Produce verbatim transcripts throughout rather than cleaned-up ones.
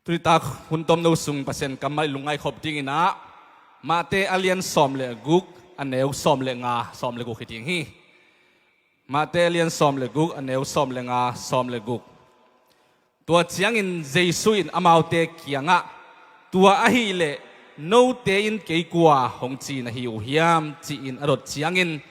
Tunitak hun tomno sung Pasian kammal i lungngaih khop dingin ah Mate a lian sawm le guk, a neu sawm le nga, sawm le guk hi ding hi. Mate a lian sawm le guk, a neu sawm le nga, sawm le guk. Tua ciangin Jesu in amaute kiangah, "Tua ahih leh note in kei kua hong ci na hi uh hiam?" ci-in a dot ciangin,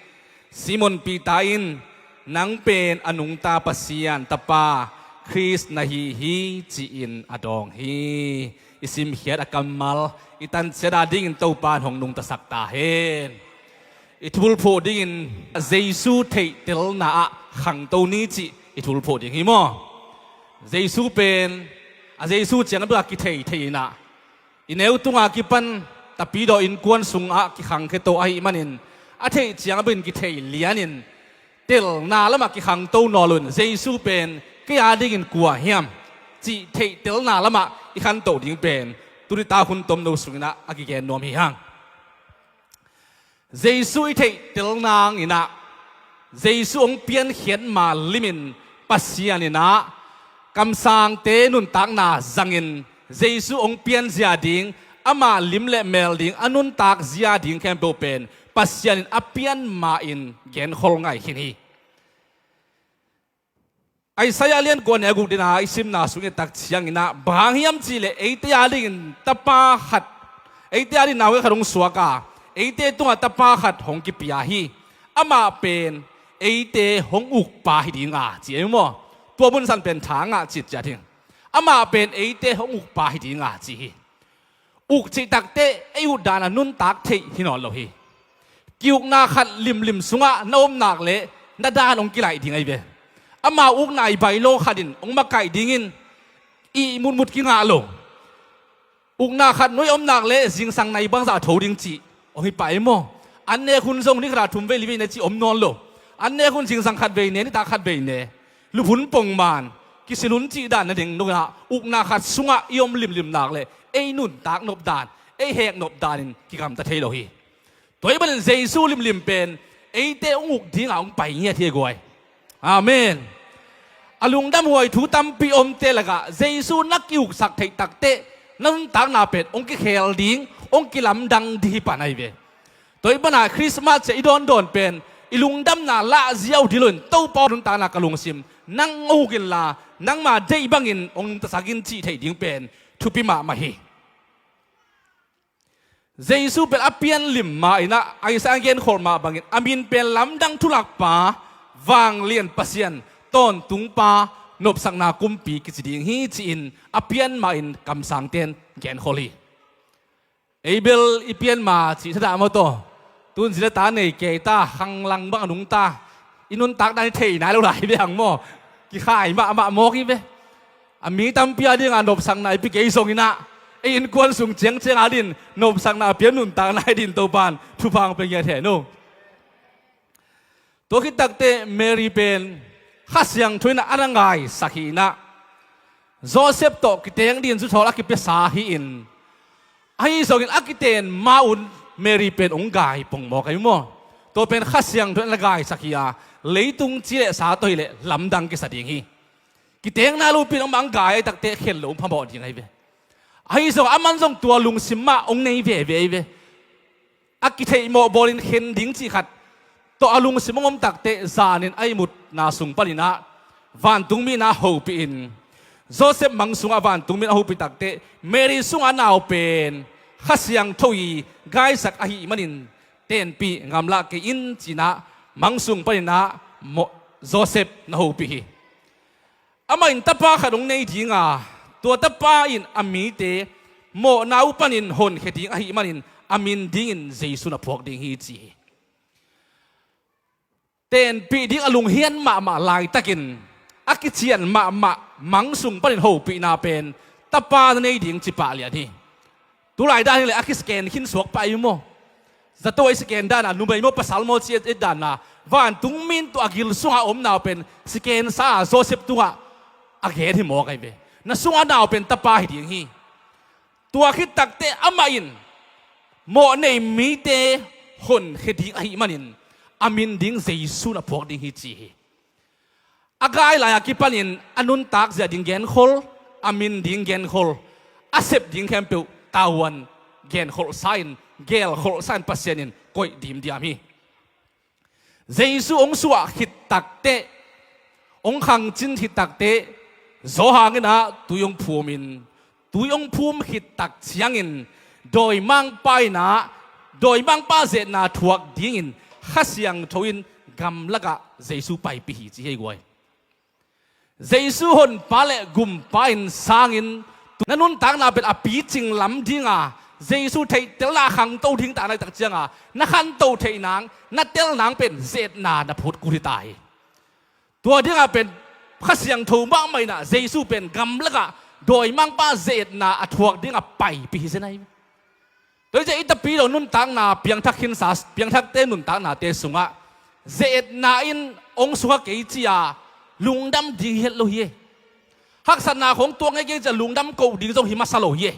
Simon Peter in, "Nang pen a nungta Pasian Tapa Khrist na hi hi," ci-in a dawng hi. I simkhiat a kammal i tanciat a dingin Topa in hong nungtasak ta hen. I thupulphuh dingin Jesu theihtelna ah khangto ni cih i thupulphuh ding hi maw? Jesu pen a Jesu ciang a bia kithei thei in ah, i neu tunga kipan tapidaw innkuan sungah kikhangkhia to ahih manin, a theih ciang a bia kithei lianin, telna lamah kikhangto nawn loin, Jesu pen kei a dingin kua hiam cih theihtelna lamah i khantoh ding pen tunitak hun tomno sungin ah a kigen nuam hi hang. Jesu i theihtel nangin ah, Jesu hong piankhiat ma limin Pasian in ah kamsangte nuntakna zangin Jesu hong pianzia ding, ama lim le mel ding, a nuntakzia ding khempeuh pen Pasian in a pian ma-in genkhol ngai khin hi. Isaiah lian kua neu guk dena i simna sung i tak ciangin ah, bang hang hiam cihleh eite a dingin tapa khat, eite a dingin naungek khat hong suak a, eite tungah tapa khat hong kipia hi. Amah pen eite hong ukpa hi ding a, ci ei maw? Tua munsan pen tha ngah citciat hi. Amah pen eite hong ukpa hi ding a, ci hi. Uk cih takteh ei utdan a nuntak theih hi nawn lo hi. Ki-ukna khat limlim sungah na om nak leh na dan hong kilaih ding ahi ve. Amau ukna i bailo khat in hong makaih dingin ihmutmut kingah lo. Ukna khat nuai om nak leh zingsang nai bangzah tho ding cih hong hi pah ei maw? An nek hun zong ni khat a thum vei li vei ne cih om nawn lo. An nek hun zingsang khat vei ne, nitak khat vei ne. Lup hun pongman, kisil hun cih dan nading nungah ukna khat sungah i om limlim nak leh ei nuntak nop dan, ei hek nop danin kigamta thei lo hi. Tua ahih manin Jesu limlim pen eite hong uk dingah hong pai ngiat hi a guai. Amen. A lungdamhuai thu tampi omte lakah Jesu na ki-uksak theih takteh na nuntakna pen hong kikhel ding, hong kilamdang ding hi pan ahi ve. Tua ahih manin Christmas ciang i dawndawn pen i lungdamna lahzia uh ding loin Topa aw, nuntakna ka lungsim, nang hong uk inla, nangma deih bangin hong nungtasak in cih theih ding pen thupi mahmah hi. Jesu pen a pianlim ma-in ah, Isaiah a genkhol mah bangin a min pen Lamdang Thulakpa, Vanglian Pasian, Tawntungpa, Nopsakna Kumpi kici ding hi ci-in a pian ma-in kamsangte in genkhol hi. Ei bel i pian ma cih thadah maw taw? Tun zi le ta nei kei ta, khanglang bang a nungta, i nuntak dan i thei nai lo lai ve hang maw? Kikhai mahmah mawk hi ve. A mi tampi a dingah nopsakna i pi kei zongin ah, ei innkuan sung ciangciang a dingin nopsakna a pian nuntakna i dingin Topa in thupha hong pia ngiat hen uh. Tua khit takteh Mary pen Kha Siangtho in ah a na ngaisak hi in ah, Joseph tawh kiteng dingin zuthawl a kipiasa hi-in, ahi zongin a kiten ma-un Mary pen hong gai pongmawk ahi maw? Tua pen Kha Siangtho in ah a na gaisak hi a, leitung ci le sa tawh hileh lamdang kisa ding hi. Kiteng nai lopi in hong mah hong gai ahi takteh khen loh hong phamawh ding ahi ve. Ahi zong aman zong tua lungsim mah hong nei veve ahi ve. A kitheihmawh bawlin khen ding cih khat tawh a lungsim hong om takteh zanin a ihmutna sung panin ah vantungmi in ah hopihin, Joseph mang sungah vantungmi in a hopih takteh Mary sungah a nau pen Kha Siangtho i gaisak ahih manin tenpih ngamlah kei in ci-in ah mang sung panin ah Joseph na hopih hi. Amah in tapa khat hong nei ding a, tua tapa in a mite mawhna uh panin honkhia ding ahih manin a min dingin Jesu na phuak ding hi ci hi. Tenpih ding a lunghian mahmah laitakin a kician mahmah mang sung panin hopihna pen tapa na nei ding ci pah lian hi. Tulai dan hileh a kisiken khin suak pah ahi maw? Zato a i siken dan a, numei maw pasal maw ci et et dan a, vantungmi in tua a gil sungah a omna uh pen sikensa a Joseph tungah a gen hi mawk ahi ve. Na sungah a nau pen tapa hi ding hi. Tua khit takteh amah in mawhnei mite honkhia ding ahih manin a min ding Jesu na phuak ding hi ci hi. A gai lai-a kipanin a nuntak zia ding genkhol, a min ding genkhol, a sep ding khempeuh tavuan genkholhsa in, gelkholhsa in Pasian in koih dimdiam hi. Jesu hong suah khit takteh, hong khangcin khit takteh, Johan in ah tui hong phumin, tui hong phum khit tak ciangin dawimangpa in ah, dawimangpa ze-etna thuak dingin Kha Siangtho in gamlakah Jesu paipih hi ci hi guai. Jesu honpa le gumpa in sangin na nuntakna pen a picing lam dinga, Jesu theihtelna khangto ding ta na i tak cianga na khanto theih nang, na tel nang pen ze-etna na phut kul hi ta hi. Tua dinga pen Kha Siangtho mahmah in ah Jesu pen gamlakah dawimangpa ze-etna a thuak dinga paipih hi zen ahi. Tua hi ciah i tapidaw nuntakna piangthak khinsa, piangthakte nuntaknate sungah ze-etna in hong sukha kei cia lungdam ding hi het lo hi. Haksatna khong tuak ngei kei cia lungdam koh ding zong hi masa lo hi.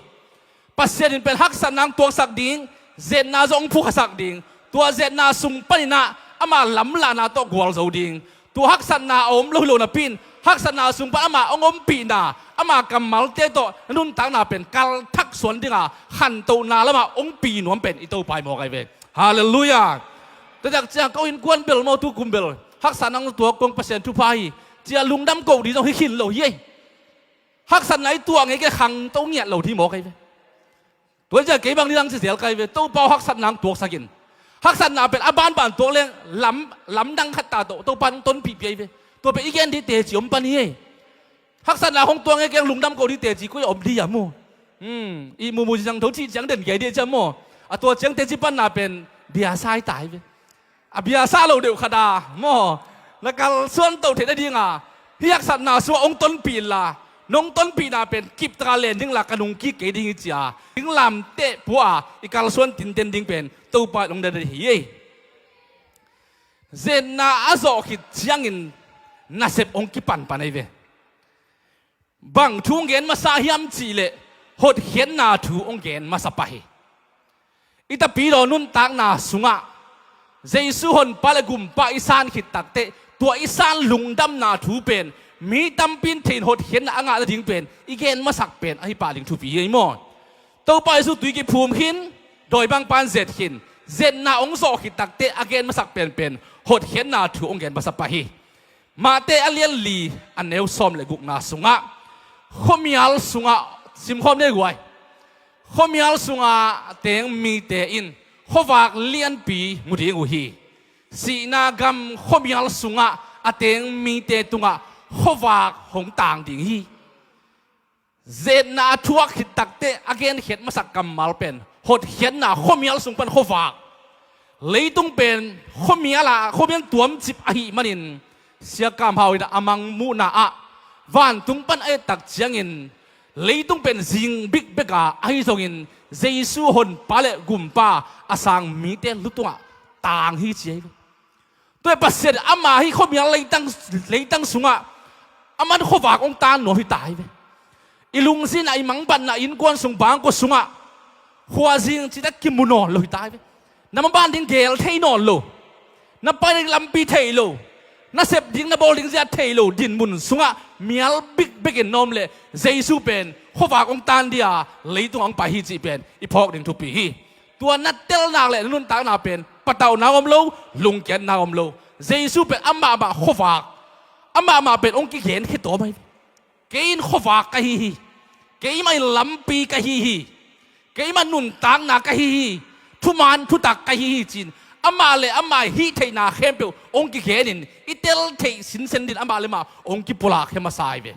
Pasian in pen haksatna hong tuaksak ding, ze-etna zong hong phukhasak ding, tua ze-etna sung panin ah ama lamlahna tawh gualzo ding. Tua haksatna a om lo hi lo napi in, haksatna sung pan ama hong ompihna, ama kammalte tawh na nuntakna pen kalthak suan dinga khantohna lamah hong pi nuam pen i Topa hi mawk ahi ve. Halleluiah. Tua tak ciang ko innkuan bel maw, tu kum bel haksatna hong tuak kong Pasian thupha hi cia lungdam koh ding zong hi khin lo hi. Haksatna i tuah ngei kei khangto ngiat lo ding hi mawk ahi ve. Tua hi ciah kei bang nidang ci zel ka hi ve. Topa aw, haksatna hong tuaksak in. Haksatna pen a banban tuak leng lam, lamdang khat ta tawh Topa in hong tonpih pia hi ve. Tua pen i gen ding teci om pan hi. Haksatna hong tuak ngei kei lungdam koh ding teci koi a om ding hiam maw? Hmm, i mumu ci ciang tho cih ciang den kei ding ciang maw? A tua ciang teci panna pen biasa hi ta hi ve. A biasa lo deuh khat a maw, na kalsuan toh theih nadinga hih haksatna sungah hong tonpih inla, nong tonpihna pen kiptaka len dingla ka nungkik kei ding hi cia ding lamteh pua a i kalsuan tinten ding pen Topa in hong dada hi ei. Ze-etna a zawh khit ciangin nasep hong kipanpan ahi ve. Bang thu hong gen masa hiam cihleh hotkhiatna thu hong gen masa pah hi. I tapidaw nuntakna sungah Jesu honpa le gumpa i san khit takteh tua i san lungdamna thu pen mi tampi in thei in hotkhiatna a ngah nading pen i gen masak pen ahi pah ding thupi hi ei maw? Topa Jesu tui kiphum khin, dawimangpa in zet khin, ze-etna hong zawh khit takteh a gen masak penpen hotkhiatna thu hong gen masa pah hi. Matthai a lian li a neu sawm le gukna sungah khuamial sungah simkhawm nei guai. Khuamial sungah a teng mite in khuavak lianpi mu ding uh hi. Sihna gam khuamial sungah a teng mite tungah khuavak hong tang ding hi. Ze-etna a thuak khit takteh a genkhiat masak kammal pen hotkhiatna, khuamial sung pan khuavak. Leitung pen khuamial ah, khuamial tuamcip ahih manin Sia Kam Hau in a mang muhna ah vantung pan a et tak ciangin leitung pen zing bikbek a, ahi zongin Jesu honpa le gumpa a sang mite lu tungah tang hi ci ahi lo. Tua hi Pasian ama hih khuamial leitang, leitang sungah aman khuavak hong tan nuam hi ta hi ve. I lungzinna, i mangbatna, i innkuan sung, bangkua sungah khuazing cihtak kimu nawn lo hi ta hi ve. Na maban ding gel thei nawn lo, na pai ding lampi thei lo, na sep ding na bawl ding zia thei lo dinmun sungah mial bikbek in na om leh Jesu pen khuavak hong tan dia leitungah hong pai hi cih pen i phawk ding thupi hi. Tua na tel nak le na nuntakna pen patauhna om lo, lungkiatna om lo. Jesu pen amahmah khuavak, amahmah pen hong kigenkhia tawm ahi. Kei in khuavak ka hi hi. Keimah in lampi ka hi hi. Keimah nuntakna ka hi hi. Thuman thutak ka hi hi ci-in amah le amah hih theihna khempeuh hong kigenin i tel theih sinsen din amah le amah hong kipulak hi masa ahi ve.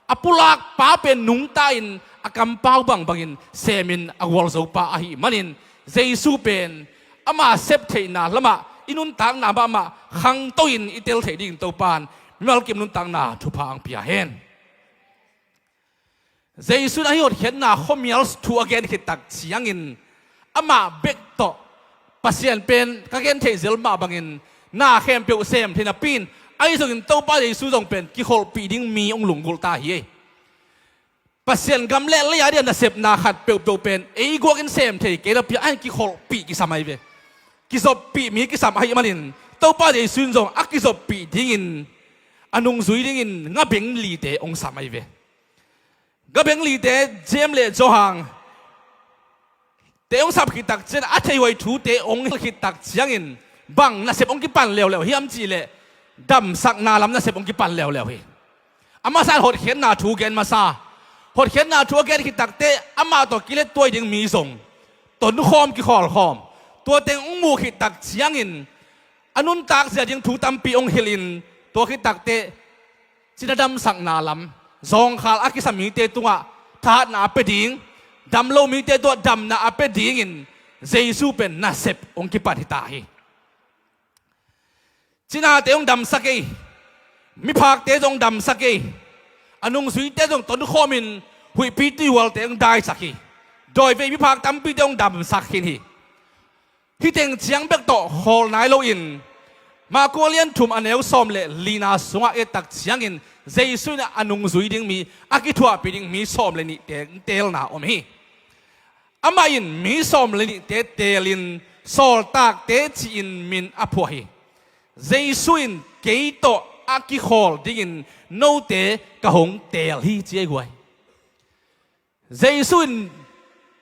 A pulakpa pen nungta in a kampau bangbangin semin a gualzopa ahih manin Jesu pen ama sep theihna lamah i nuntakna mahmah khangto in i tel theih dingin Topa in mimal kim nuntakna thupha ang pia hen. Jesu in ahi hotkhiatna khuamial thu a gen khit tak ciangin amah bek tawh Pasian pen ka gen theih zel mah bangin na khempeuh sem thei napi in, ahi zongin Topa Jesu zong pen kikholhpih ding mi hong lunggulh ta hi ei. Pasian gam le lei a dia nasepna khat peuhpeuh pen ei guakin sem thei kei napi a, ahin kikholhpih kisam ahi ve. Kizoppih mi kisam ahih manin Topa Jesu in zong a kizoppih dingin a nungzui dingin ngabeng lite hong sam ahi ve. Gabeng lite James le Johan te hong sap khit tak ciang, a theihuai thute hong hilh khit tak ciangin bang nasep hong kipan leuleu hiam cih leh, damsakna lam nasep hong kipan leuleu hi. A masa in hotkhiatna thu gen masa. Hotkhiatna thu a gen khit takteh amah tawh kilettuai ding mi zong tonkhawm, kikhawlkhawm. Tua teng hong muh khit tak ciangin a nuntak zia ding thu tampi hong hilhin, tua khit takteh cina damsakna lam, zawngkhal a kisa mite tungah thahatna a pia ding, damlo mite tungah damna a pia dingin Jesu pen nasep hong kipan hita hi. Cinate hong damsak ei, miphakte zong damsak ei, a nungzuite zong tonkhawmin huihpi tuihualte hong daisak hi. Dawivei miphak tampite hong damsak khin hi. Hih teng ciang bek tawh khawl nai loin, Marku a lian thum a neu sawm le lina sungah et tak ciangin Jesu in a nungzui ding mi, a kithuahpih ding mi sawm le nihte teelna om hi. Amah in mi sawm le nihte teelin sawltakte ci-in min a phuah hi. Jesu in, "Kei tawh a kikhawl dingin note ka hong teel hi," ci ei guai. Jesu in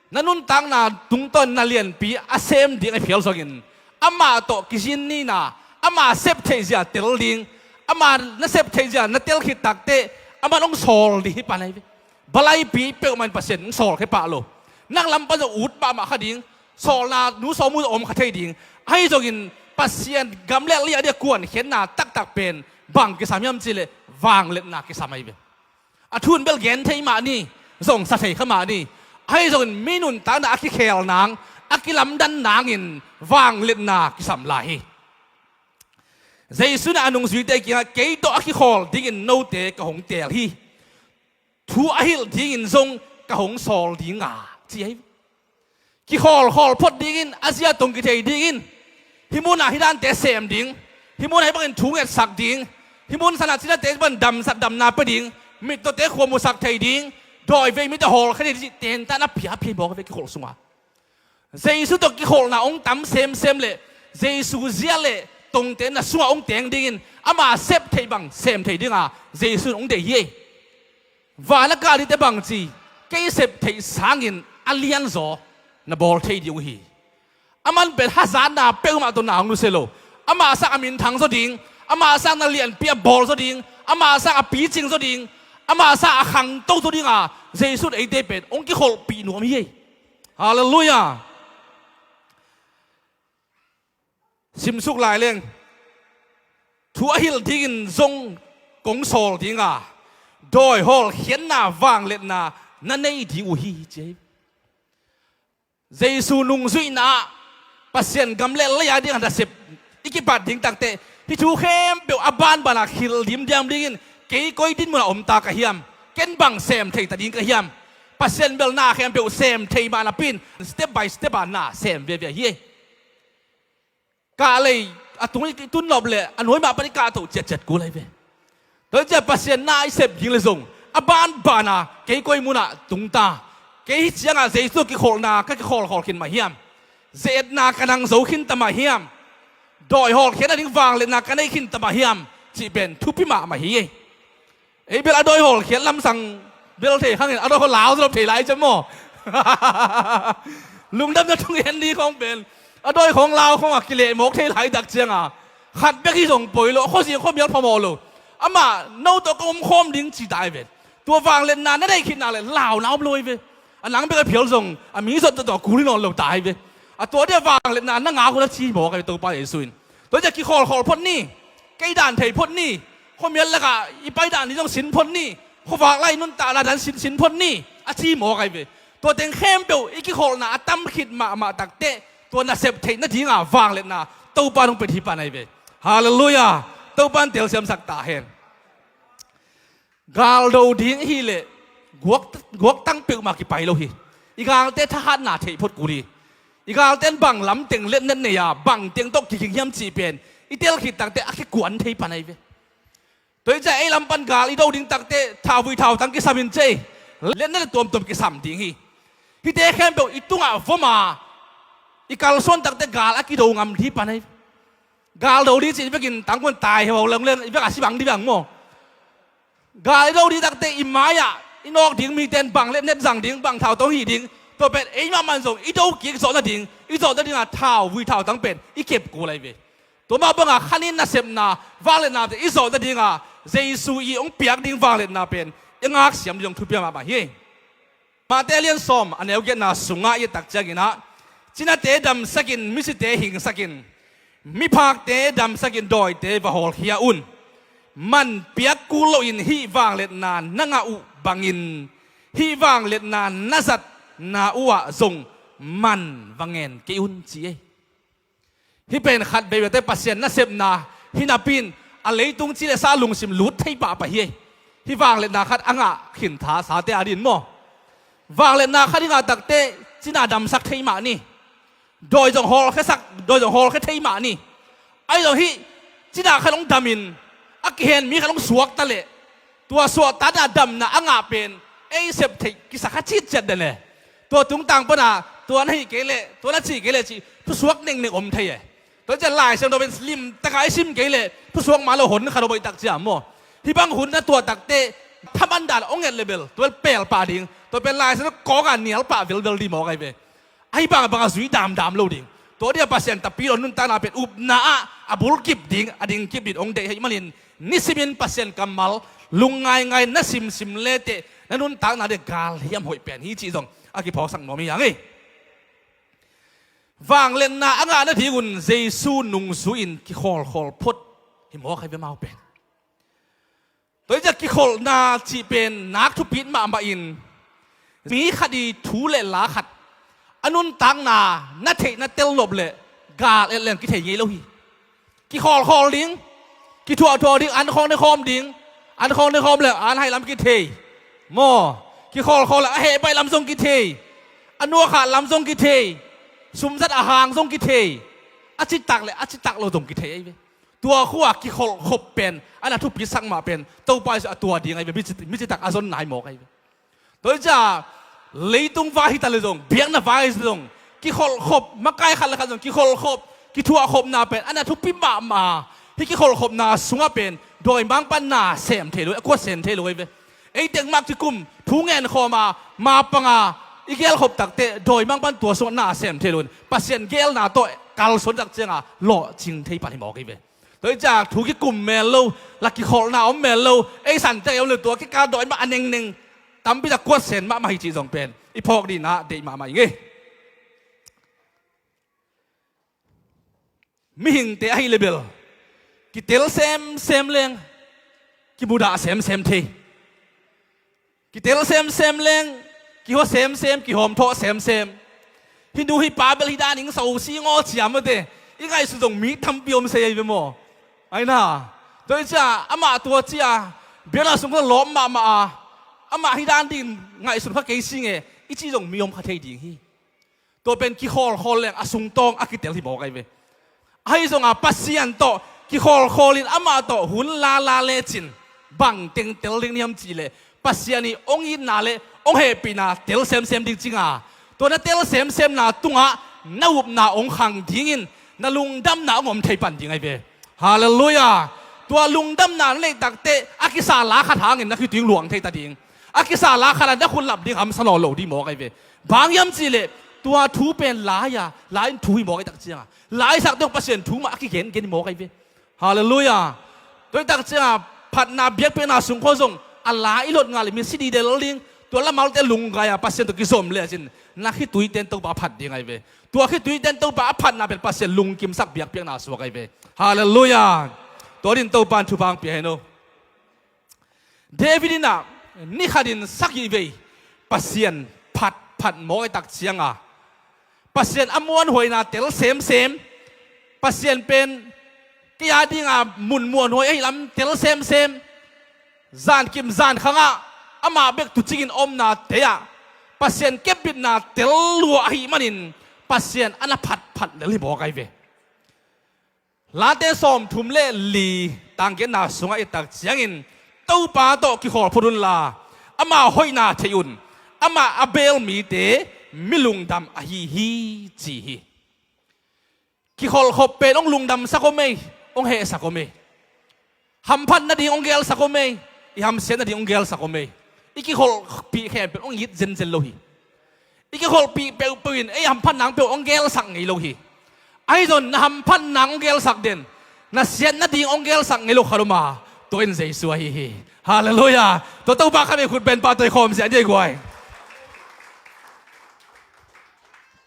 na nuntakna tungtawn na lianpi a sem ding a phial zongin, amah tawh kizin nina, ama sep theihzia tel ding, ama na sep theihzia na tel khit takteh, aman hong sawl ding hi pan ahi ve. Balaipi peuhmah in Pasian hong sawl khe pah lo. Nang lam pan zong ut mahmah kha ding, sawlna nu sawm uh om kha thei ding. Ahi zongin Pasian gam le lei a dia kuankhiatna taktak pen bang kisam hiam cih leh vangliatna kisam ahi ve. A thu in bel gen thei mah ni, zong sa thei kha mah ni. Ahi zongin mi nuntakna a kikhel nang, a kilamdan nangin vangliatna kisam lai hi. Jesu in a nungzuite kiangah, "Kei tawh a kikhawl dingin note ka hong teel hi. Thu a hilh dingin zong ka hong sawl ding a," ci ahi. Kikhawlkhawl phot dingin, a zia tong kithei dingin, hih munah hih dante sem ding, hih munah hih bangin thu ngetsak ding, hih mun sanah cinate bangin damsak, damna pia ding, mittawte khua musak thei ding, dawivei mite hawlkhia thei ding cih tentan a phiaphi mawk a ve kikholh sungah. Jesu tawh kikholhna hong tam semsem le Jesu zia le tongte na sungah hong teng dingin ama sep theih bang sem thei dinga Jesu in hong deih hi. Van a kah dingte bangci, kei sep theih sangin a lianzaw na bawl thei ding uh hi. Aman pen hazatna peuhmah tawh na hong nusia lo. Amah sang a minthang zaw ding, amah sang na lianpi a bawl zaw ding, amah sang a picing zaw ding, amah sang a khangto zaw dinga Jesu in eite pen hong kikholhpih nuam hi. Halleluiah. Simsuk lai leng, "Thu a hilh dingin zong kong sawl dinga, dawi hawlkhiatna vangliatna na nei ding uh hi," ci hi. Jesu nungzuihna ah Pasian gam le lei a ding a nasep i kipat ding takteh, hih thu khempeuh a banbana khil dimdiam dingin, kei koi din munah om ta ka hiam? Ken bang sem thei ta ding ka hiam? Pasian bel na khempeuh sem thei mah napi in step by step a na sem viavia hi. Kah lei a tung i tun nop le a nuai mah pan i kahto ciatciat kul ahi ve. Tua hi ciah Pasian na i sep ding le zong a banbana kei koi munah tung ta? Kei hih ciangah Jesu kikholhna ka kikholhkhawl khin mah hiam? Ze-etna ka nang zo khin ta mah hiam? Dawi hawlkhiatna ding vangliatna ka nei khin ta mah hiam? Cih pen thupi mahmah hi. Ei bel a dawi hawlkhiat lamsang bel thei khangin a dawi khaw lau zalop thei lai ciam maw? Lungdamna thungen ding khawng pen a dawi khawng lau khawng a kileh mawk thei lai tak cianga khat bek hi zong poi lo, a khuazing khuamial phamawh lo. Amah no tawh ka omkhawm ding ci ta ai ven. Tua vangliatna na neih khitna le launa om lo ai ve. A nang bek a phial zong a mi zot tawh kul hi nawn lo ta ai ve. A tua dia vangliatna na ngak uh na ci mawk ai ve Topa Jesu in. Tua dia kikhawlkhawl phot ni. Kei dan thei phot ni. Khuamial lakah i pai dan hi zong sin phot ni. Khuavak lai nuntakna dan sin sin phot ni, a ci mawk ai ve. Tua teng khempeuh i kikholhna a tam khit mahmah takteh tua nasep theih nadinga vangliatna Topa in hong pia hi pan ai ve. Halleluiah. Topa in telsiamsak ta hen. Galdo ding i hih leh guak, guaktang peuhmah kipai lo hi. I galte thahatna theih phot kul hi. I galte in bang lamteng letnet nei a bangteng tawh kiging hiam cih pen i tel khit takteh a kikuan thei pan ai ve. Tua hi ciah ei lam pan gal i do ding takteh thauvui thautang kisam in cei, letnet le tuamtuam kisam ding hi. Hihte khempeuh i tungah vom a i kalsuan takteh gal a kido ngam ding hi pan ai. Gal do ding cih i vekin tangkuan tai heuhau leng leng i vek a si bang ding bang maw? Gal i do ding takteh i mai-ah i nawk ding mite in bang let net zang ding, bang thau tawh hih ding, tua pen ei mahmah in zong i do kik zawh nading, i zawh nading a thau, vui thau tang pen i kep kul ahi ve. Tua mah bangah khanin nasepna, vangliatna te i zawh nading a Jesu i hong piak ding vangliatna pen i ngak siam ding thupi mahmah hi. Matthai a lian sawm a neu giatna sungah i et tak ciangin ah, cinate damsakin, misite hingsakin, miphakte damsakin dawite va hawlkhia un. Man piak kul loin hih vangliatna na ngah uh bangin hih vangliatna na zatna uh ah zong man va ngen kei un, ci ei. Hih pen khat veve te Pasian nasepna hi napi in a leitung ci le sa lungsim lut thei pahpah hi. Hih vangliatna khat a ngah khin tha sate a din maw? Vangliatna khat i ngah takte cina damsak thei mah ni. Dawi zong hawlkhiasak, dawi zong hawlkhia thei mah ni. Ahi zong hih cina khat hong damin a kihen mi khat hong suakta leh tua suahtakna damna a ngah pen ei sep theih kisa kha citciat den e. Tua tungtang pana tua na hih kei leh, tua na cih kei leh cih thusuak nengneng om thei e. Tua ciah Lai Siangtho pen limtaka i sim kei leh thusuak mah lo hon khat om a i tak ciah maw? Hih bang hun na tuah takte thaman dan hong et leh bel tua pel pah ding, tua pen Lai Siangtho kawka nial pah velvel ding mawk ahi ve. Ahi bang bangah zui damdam lo ding. Tua dia Pasian tapi lo nuntakna pen upna ah a bul kip ding, a ding kip ding hong deih ahih manin nisimin Pasian kammal lungngaingai na simsim leteh na nuntakna dia galhiam hoih pen hi cih zong a kiphawksak nuam hi hang ei. Vangliatna a ngah nadingun Jesu nungzui-in kikhawlkhawl phot hi mawk ahi ve amau pen. Tua hi ciah kikholhna cih pen nak thupit mahmah in mi khat i thu le la khat a nuntakna na theih na tel nop leh gal et leng kithei ngei lo hi. Kikhawlkhawl ding, kithuahthuah ding, an khawng ne khawm ding, an khawng ne khawm leh an hai lam kithei maw? Kikhawlkhawl leh a heh baih lam zong kithei, a nuakhat lam zong kithei, sumzat a hang zong kithei, a citak leh a citak lo zong kithei ahi ve. Tua khua kikholhkhop pen a na thupisak mah pen Topa Jesu a tua ding ahi ve, mi ci, mi citak a zon nai mawk ahi ve. Tua hi ciah leitung vai hi ta leh zong, biakna vai hi ta leh zong, kikholhkhop, makai khat le khat zong kikholhkhop, kithuahkhopna pen a na thupi mahmah. Hih kikholhkhopna sungah pen dawimangpa na sem thei lo, a kuat sem thei lo ahi ve. Ei teng mah kikum thu ngen khawm a, mapang a i gelkhop takte dawimangpa tua sungah na sem thei lo in Pasian gelna tawh kalsuan tak cianga lawhcing thei pan hi mawk ahi ve. Tua hi ciah thu kikum mel lo, la kikholhna om mel lo, ei santek ei om lo, tua kikal dawimah a nengneng tampi tak kuat sem mahmah hi cih zong pen i phawk dingin ah deih mahmah ing ei. Mihingte ahih leh bel kitel semsem leng kimudah semsem thei. Kitel semsem leng kihua semsem, kihawmthawh semsem. Hih nu hih pa bel hih dan ing so si ngaw ciam mate, i ngaihsut zong mi tampi om sei ahi ve maw? Ahi na, tua hi ciah amah tua ciah biakna sung khuah lawp mahmah a, amah hih dan dingin ngaihsut kha kei sing e, i cih zong mi om kha thei ding hi. Tua pen kikhawlkhawl leng a sungtawng a kitel hi mawk ahi ve. Ahi zongah Pasian tawh kikhawlkhawl in amah tawh hun lala lecin bang teng tel ding na hiam cihleh Pasian i hong itna le hong hehpihna tel semsem ding cinga, tua na tel semsemna tungah na upna hong khang dingin na lungdamna hong om thei pan ding ahi ve. Halleluiah. Tua lungdamna na neih takte a kisa la khat hangin na khitui luang thei ta ding. A kisa la khat ah na khut lap ding hamsa nawn lo ding mawk ahi ve. Bang hiam cihleh tua thu pen lai-a, lai-in thu hi mawk ahi tak cianga, laisakte hong Pasian thu mah a kigengen hi mawk ahi ve. Halleluiah. Tua hi tak cianga phatna biakpiakna sung khua zong a la i lot ngal leh mi si didel ding. Tua lamalte lunggai-a Pasian tawh kizom lecin na khituite in Topa a phat ding ahi ve. Tua khituite in Topa a phatna pen Pasian lungkimsak biakpiakna suak ahi ve. Halleluiah. Tua din Topa in thupha hong pia hen aw. David in ah ni khatin sagih vei Pasian phat phat mawk ahi tak cianga, Pasian a muanhuaina tel semsem, Pasian pen kei a dinga mun muanhuai ahi lam tel semsem, zankim zankhangah amah bek tuucingin omnate ah Pasian kepbitna tel lua ahih manin Pasian a na phatphat lel hi mawk ahi ve. Late sawmthum le li tanggenna sungah i et tak ciangin Topa tawh kikhawl phot unla, ama hoihna theih un, amah a beel mite mi lungdam ahi hi, ci hi. Kikholhkhop pen hong lungdamsak om ei, hong hehsak om ei. Hamphat nading hong geelsak om ei, i hamsiat nading hong geelsak om ei. I kikholhpih khempeuh hong it zenzen lo hi. I kikholhpih peuhpeuh in ei hamphatna hong pia uh hong gelsak ngei lo hi. Ahi zong na hamphatna hong gelsak den, na siatna ding hong gelsak ngei lo khat om a, tua in Jesu ahi hi. Halleluiah. Tua Topa khat vei khut beng pah, tua i khawm ziah dih ei guai.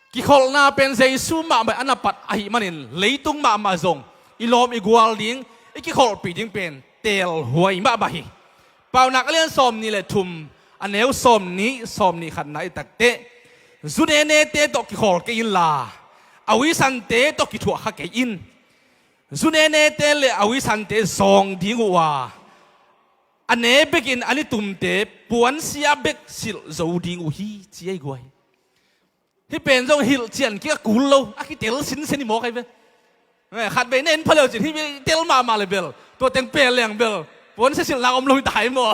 Kikholhna pen Jesu mahmah a na pat ahih manin leitung mahmah zong i lawm i gual ding, i kikholhpih ding pen teelhuai mahmah hi. Paunak a lian sawmnih le thum, a neu sawmnih, sawmnih khatna i tak teh, zu nenete tawh kikhawl kei inla, a uisante tawh kithuah kha kei in. Zu nenete le a uisante zawng ding uh a, a ne bekin an i tumte puansia bek silh zo ding uh hi, ci ei guai. Hih pen zong hilhcian kik a kul lo, a kitel sinsen hi mawk ahi ve. Eh, khat vei na en pha leu cin hih tel mahmah le bel, tua teng pel leng bel puansia silhna om lo hi ta hi maw?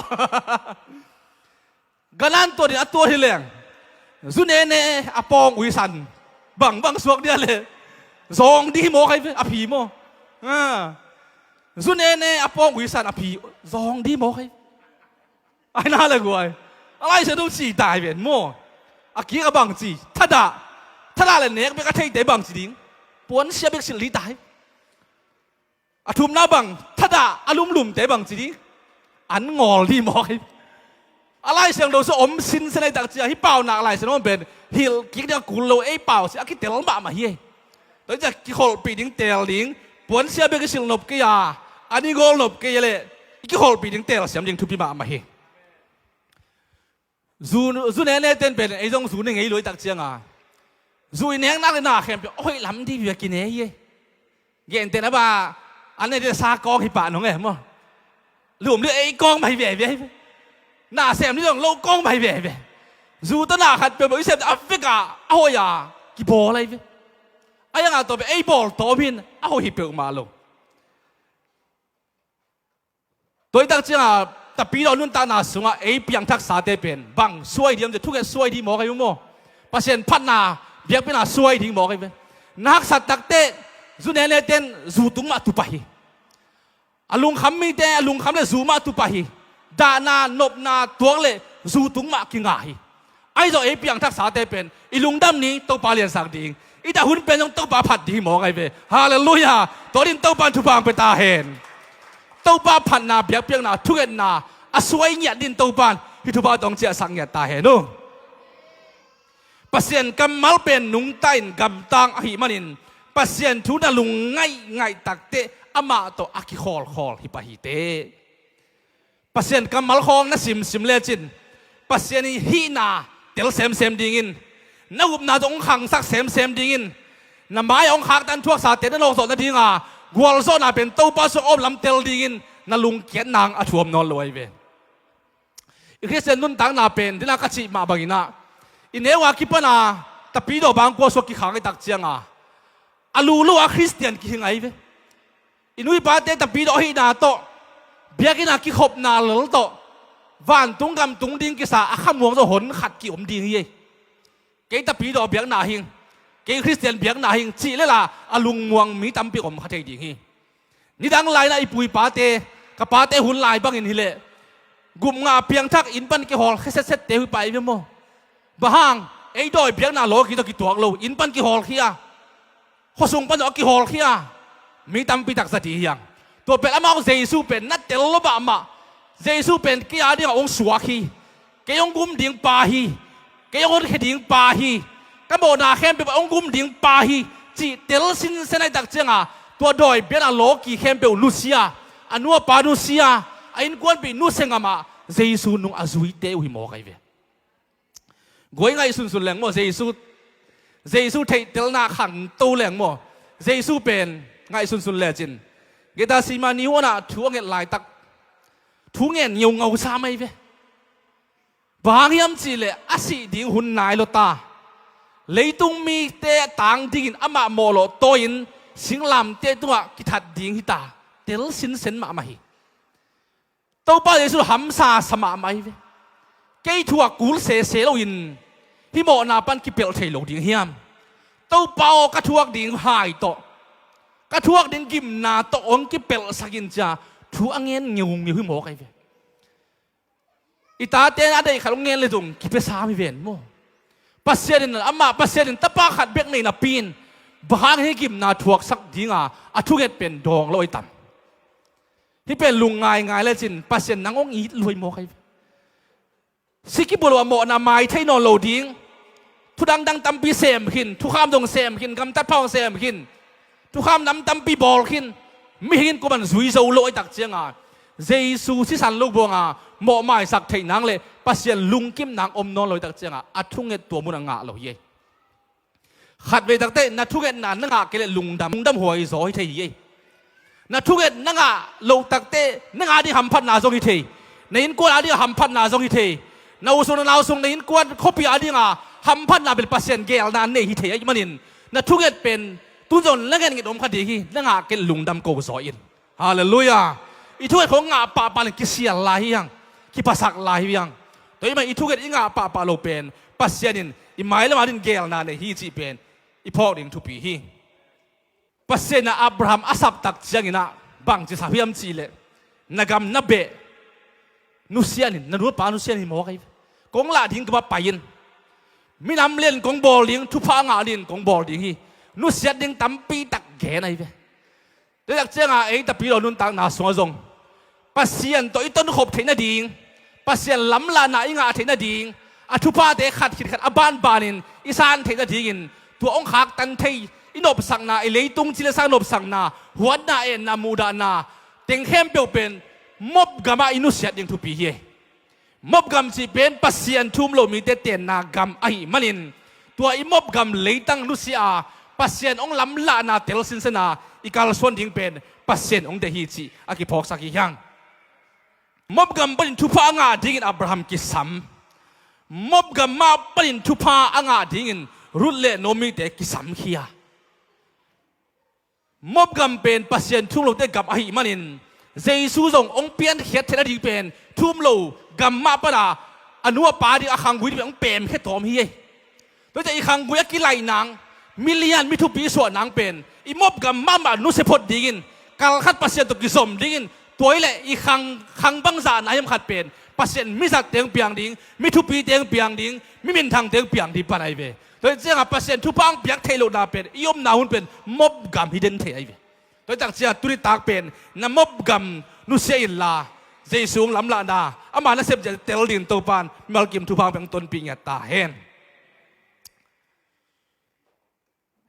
Ganan tuat in a tuat hi leng, zu nene a pawng uisan bangbang suak dia le zawng ding hi mawk ahi ve, a phi maw? Ah. Zu nene a pawng uisan a phi zawng ding hi mawk ahi. Ai na le guai. A Lai Siangtho ci tai ven maw? A kik a bang ci, thadah, thadah le nek bek a theite bang ci ding? Puansia bek silh ding tai. A thumna bang, thadah a lumlumte bang ci ding? An ngawl ding mawk hi. A Lai Siangtho sung om sinsen ahi tak ciang hih Paunak Lai Siangtho pen hilh kik ding a kul lo, ei pau si a kitel mahmah hi. Tua hi ciang kikholhpih ding teel ding, puansia bek i silh nop kei a, an i ngawl nop kei a leh i kikholhpih ding teel siam ding thupi mahmah hi. Zu, zu nene ten pen ei zong zu ne ngei lo i tak ciang a, zu i nek nak le na khempeuh a hoih lam ding bek kine hi. Gentehna bang a, an ne ding sa kawng hi pah nong e maw? Lum ding ei kawng mah hi veve hi ve. Na sem ding zong lo kawng mah hi veve. Zu tawh na khat peuhpeuh i sem a vek a, a hoih a kibawl ahi ve. A iang a tua pen ei bawl tawm hi in a hoih hi peuhmah lo. Tua hi tak ciang a, Tapidaw nuntakna sungah ei piangthaksate pen bang suai diam ci, thunget suai ding mawk ahi uh maw? Pasian phatna, biakpiakna suai ding mawk ahi ve. Na haksat tak teh zu nene ten zu tung mah tu pah hi. A lungkham mite a lungkham le zu mah tu pah hi. Dahna, nopna, tuak le zu tung mah kinga hi. Ahi zong ei piangthaksate pen i lungdam ni, Topa liansak ding. I dah hun pen zong Topa phat ding hi mawk ahi ve. Halleluiah. Tua ding Topa in thupha hong pia ta hen. Topa phatna, biakpiakna, thungetna a suai ngiat ding Topa in hih thupha tawh hong ciahsak ngiat ta hen uh. Pasian kammal pen nungta in gamtang ahih manin Pasian thu na lungngaih ngaih tak teh amah tawh a kikhawlkhawl hi pah hi teh. Pasian kammal khawng na simsim lecin Pasian i hihna tel semsem dingin, na upna zong hong khangsak semsem dingin, na mai-ah hong khaktan thuaksate na nawkzawh nadinga gualzawhna pen Topa sung a om lam tel dingin na lungkiat nang a thuam nawn lo ahi ve. I Khristian nuntakna pen dina ka cih mah banginah i neu a kipana Tapidaw bang kua suak kikhang i tak cianga a lulu a Khristian kihing ahi ve. I nu i pate Tapidaw ahihna tawh, biakinn a kikhopna lel tawh, vantung gam tung ding kisa a khamuang zawh hon khat ki-om ding hi ei. Kei Tapidaw biakna hing, kei Khristian biakna hing cih lela a lungmuang mi tampi om kha thei ding hi. Nidang laina i pu i pate, ka pate hun lai bangin hileh gupngah piangthak inn pan kihawl khia setsette uh hi pah i ve maw? Bang hang, ei dawi biakna lawki tawh kituak lo, inn pan kihawlkhia, khuasung pan tawh a kihawlkhia mi tampi taksa ding hiang. Tua pen amau Jesu pen na tel lo mahmah. Jesu pen kei a dingah hong suak hi. Kei hong gum ding pa hi. Kei hong honkhia ding pa hi. Ka mawhna khempeuh hong gum ding pa hi, cih tel sinsen ahi tak cianga tua dawi biakna lawki khempeuh nusia, a nu a pa nusia, a innkuanpih nusia ngamah Jesu nung a zuite uh hi mawk ahi ve. Guai ngaihsunsun leng maw, Jesu, Jesu theihtelna khangto leng maw, Jesu pen ngaihsunsun lecin Gethsemane huanah thu a nget laitak thu ngen ngeungau sam ahi ve. Bang hang hiam cihleh a sih ding hun nai lo ta. Leitung mite tang dingin amah mawhlawh tawi-in singlamteh tungah kithat ding hita. Tel sinsen mahmah hi. Topa Jesu hamsa sa mahmah hi ve. Kei thu a kul sese loin hih mawhna pan kipelh thei lo ding hiam? Topa aw, ka thuak ding hai tawh, ka thuak ding gimna tawh hong kipelhsak in cia thu a ngen ngeungeu hi mawk ahi ve. I tate in a deih khat hong ngen le zong kipia sam hi ven maw. Pasian in amah, Pasian in tapa khat bek nei napi in bang hang hih gimna thuaksak dinga a thunget pen dawng lo i tam. Hih pen lung ngaingai lecin Pasian nang hong it luai mawk ahi ve. Si kibulh uh a mawhna mai thei nawn lo ding. Thu dangdang tampi sem khin, thukham zong sem khin, gamtat pha zong sem khin, thukham nam tampi bawl khin, mihing in kuaman zui zo lo ahi tak cianga Jesu sisan lo buanga mawhmaisak theih nang le Pasian lungkim nang om nawn lo ahi tak cianga a thunget tua mun a ngah lo hi ei. Khatvei takte na thungetna na ngah kei leh lungdam, lungdam huai zaw hi thei hi ei. Na thunget na ngah loh takte na ngah ding hamphatna zong hi thei. Na innkuan a ding hamphatna zong hi thei. Na u sung na nau sung na innkuan khuapi a dinga hamphatna bel Pasian geelna nei hi thei ahih manin na thunget pen tun zong na ngetnget om kha ding hi. Na ngah kei leh lungdam ko zaw in. Halleluiah. I thunget khong ngah pahpah le kisial lai hi hang, kiphasak lai hi hang. Tua ahih man i thunget i ngah pahpah lo pen Pasian in i mailam a ding geelna nei hi cih pen i phawk ding thupi hi. Pasian in ah Abraham a sap tak ciangin ah bangci sap hiam cihleh, na gam na beh nusia in, na nu na pa nusia in hi mawk ahi ve. Kong lah ding gamah pai in, minam lian kong bawl ding, thupha a ngah ding kong bawl ding hi, nusiat ding tampi tak gen ahi ve. Tua tak cianga ei tapidaw nuntakna sungah zong Pasian tawh i tonkhop theih nading, Pasian lamlahna i ngah theih nading, a thuphate khat khit khat a banbanin i san theih nadingin tua hong khaktan thei i nopsakna, i leitung cilesang nopsakna, huatna, etna, muhdahna teng khempeuh pen Moab gamah i nusiat ding thupi hi. Moab gam cih pen Pasian thu um lo mite tenna gam ahih manin tua i Moab gam leitang nusia a Pasian hong lamlahna tel sinsena i kalsuan ding pen Pasian hong deih hi cih a kiphawksak hi hang. Moab gam panin thupha a ngah dingin Abraham kisam. Moab gam mah panin thupha a ngah dingin Ruth le Naomi-te kisamkhia. Moab gam pen Pasian thu um lote gam ahih manin Jesu zong hong piankhiat theih nading pen thu um lo gam mah pana a nu a pa ding a khanggui ding pen hong pemkhia tawm hi ei. Tua ciah i khanggui a kilaih nang, milian mi thupi suah nang pen i Moab gam mahmah nusia phot dingin, kalkhat Pasian tawh kizom dingin, tua hi leh i khang, khang bangzah na hiam khat pen Pasian mizat teng piang ding, mi thupi teng piang ding, mi minthang teng piang ding pan ahi ve. Tua hi ciangah Pasian thupha hong piak theih lohna pen i omna hun pen Moab gam hi den thei ahi ve. Tua hi tak ciah tuni tak pen na Moab gam nusia inla Jesu hong lamlahna ama nasep zia tel dingin Topan mimal kim thupha hong piak tonpih ngiat ta hen.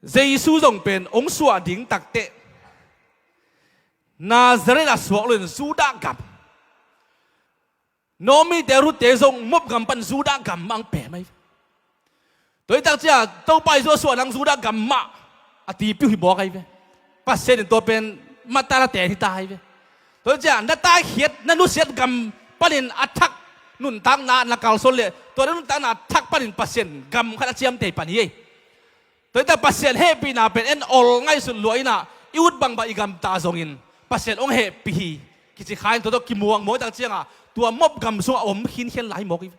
Jesu zong pen hong suah ding takteh Nazareth a suak loin Judah gam. Naomi-te Ruth-te zong Moab gam pan Judah gam mah hong pem ahi ve. Tua hi tak ciah Topa Jesu a suah nang Judah gam mah a tipiu hi mawk ahi ve. Pasian in tua pen mata na ten hi ta ahi ve. Tua hi ciah na taikhiat na nusiat gam panin a thak nuntakna na kalsuan leh tua na nuntakna a thak panin Pasian gam khat a ciamteh pan hi ei. Tua hi tak Pasian hehpihna pen en ol ngaihsut lua inah i ut bangbang i gamta zongin Pasian hong hehpih hi kici kha in tua tawh kimuangmuang hi tak ciangah tua Moab gam sungah a om khinkhian lai mawk hi.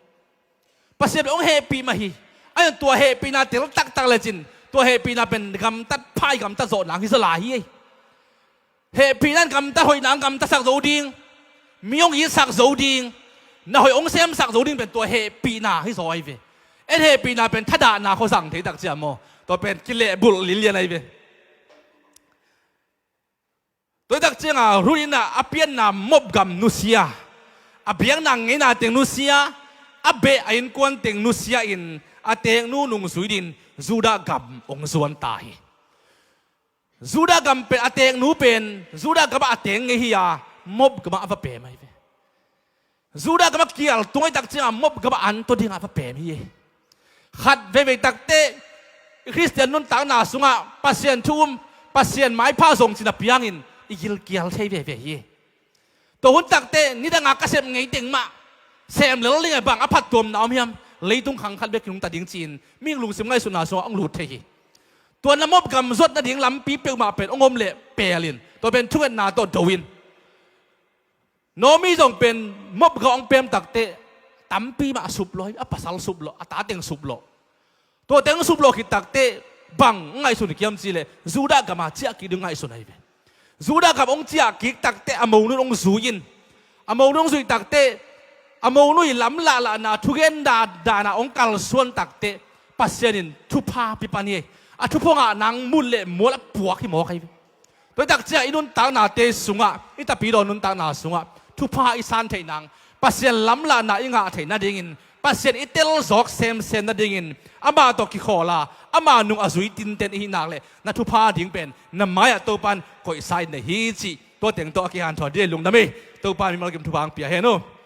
Pasian hong hehpih mah hi. Ahi zong tua hehpihna tel taktak lecin tua hehpihna pen gamtat pha i gamtat zawh nang hi zaw lai hi ei. Hehpihna in gamtat hoih nang gamtatsak zo ding, mi hong itsak zo ding, na hoih hong semsak zo ding pen tua hehpihna hi zaw ahi ve. En hehpihna pen thadahna khuazang thei tak ciah maw? Tua pen kilehbulh linlian ahi ve. Tua hi tak ciangah Ruth in ah a pianna Moab gam nusia, a biakna ngeina teng nusia, a beh a innkuan teng nusia in a teeknu nungzui dingin Judah gam hong zuan ta hi. Judah gam pen a teeknu pen Judah gamah a teek ngei hi a, Moab gamah a va pem ahi ve. Judah gamah kial tung ahi tak ciangah Moab gamah an tawh dingah a va pem hi. Khat veivei takteh Khristian nuntakna sungah Pasian thu um, Pasian maipha zong cina piangin i gilkial thei veve hi. Tua hun takteh nidanga ka sep ngei teng mah, sem lel ding a bang a phattuamna om hiam, leitung khang khat bek kinungta ding ci-in mihing lungsim ngaihsutna sungah hong lut thei hi. Tua na Moab gam zuat nading lampi peuhmah pen hong om leh pelin tua pen thungetna tawh do in. Naomi zong pen Moab gam hong pem takteh tampi mah a suplawh, a pasal suplawh, a tateng suplawh. Tua teng suplawh khit takteh bang ngaihsun kiam cihleh Judah gama ciah kik ding ngaihsun ahi ve. Judah gam hong ciah kik takteh a monu in hong zui in, a monu in hong zuih takteh a monu i lamlahlahna thugen dan, dana hong kalsuan takteh Pasian in thupha pia pan hi. A thupha ngah nang mun le mual a puak hi mawk ahi ve. Tua hi tak ciang i nuntaknate sungah, i tapidaw nuntakna sungah thupha i san theih nang, Pasian lamlahna i ngah theih nadingin, Pasian i telzawk semsem nadingin amah tawh kikhawl a, ama nung a zui tinten i hih nak leh na thupha ding pen na mai-ah Topa in koihsa in na hi cih tua teng tawh a kihanthawn ding lungdam hi. Topa in mimal kim thupha hong pia hen uh.